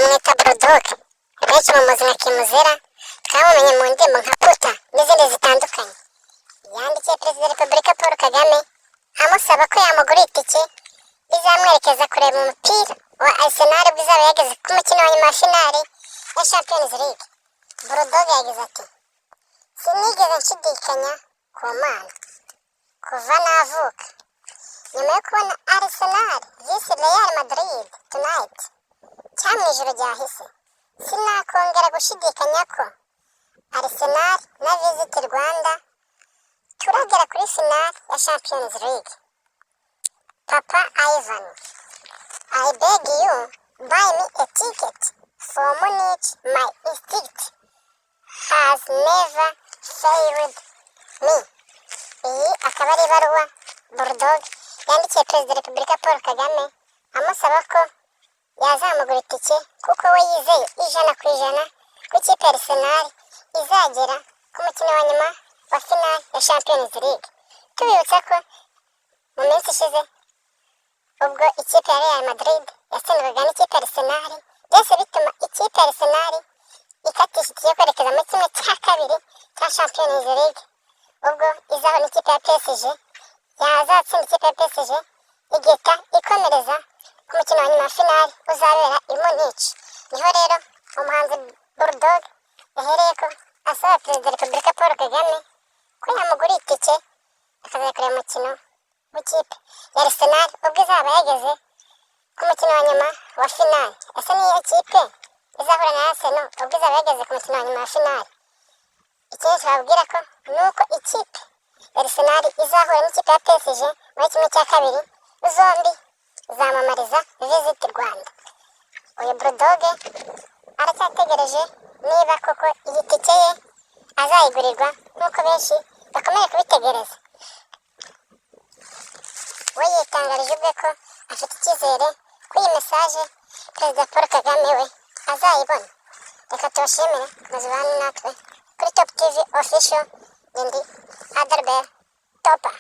Bamwita Bull Dogg, benshi bamuzi nka Kimuzera. Twamumenye mu ndirimbo nka Puta n'izindi zitandukanye. Yandikiye Perezida wa Repubulika Paul Kagame amusaba ko yamugura itike izamwerekeza kureba umupira wa Arsenal ubwo izaba yageze ku mukino wa nyuma wa finale ya Champions League. Bull Dogg yagize ati: "Sinigeze nshidikanya ku Mana kuva navuka. Nyuma yo kubona Arsenal vs Real Madrid tonight, cyangwa mu ijoro ryahise, sinakongera gushidikanya ko Arsenal na Visit Rwanda turagera kuri finale ya Champions League. Papa Ivan, I beg you, buy me a ticket for Munich. My instinct has never failed me." Iyi akaba ari ibaruwa Bull Dogg yandikiye Perezida wa Repubulika Paul Kagame amusaba ko yazamugura itike, kuko we yizeye 100% ko ikipe ya Arsenal izagera ku mukino wa nyuma wa finale ya Champions League. Tubibutsa ko mu minsi ishize, ubwo ikipe ya Real Madrid yatsindwaga n'ikipe ya Arsenal, byose bituma ikipe ya Arsenal ikatisha itike yo kwerekeza muri 1/2 cya Champions League, ubwo izahura n'ikipe ya PSG. Yazatsinda ikipe ya PSG igahita ikomereza ku mukino wa nyuma wa finale uzabera i Munich. Niho rero umuhanzi Bull Dogg yahereye ko asaba Perezida wa Repubulika Paul Kagame ko yamugura itike akazajya kureba umukino w'ikipe ya Arsenal ubwo izaba yageze ku mukino wa nyuma wa finale. Ese niyo kipe izahura na Arsenal ubwo izaba yageze ku mukino wa nyuma wa finale? Ikindi twababwira ko ni uko ikipe ya Arsenal izahura n'ikipe ya PSG muri 1/2, zombi zamamariza Visit Rwanda. Uyu Bull Dogg aracyategereje niba koko iyi tike ye azayigurirwa, nk'uko benshi bakomeje kubitegereza. We yitangarije ubwe ko afite icyizere ko iyi message Perezida Paul Kagame we azayibona. Reka tubashimire komeza ubane natwe kuri Top TV Official. Ndi Adalbert Topa.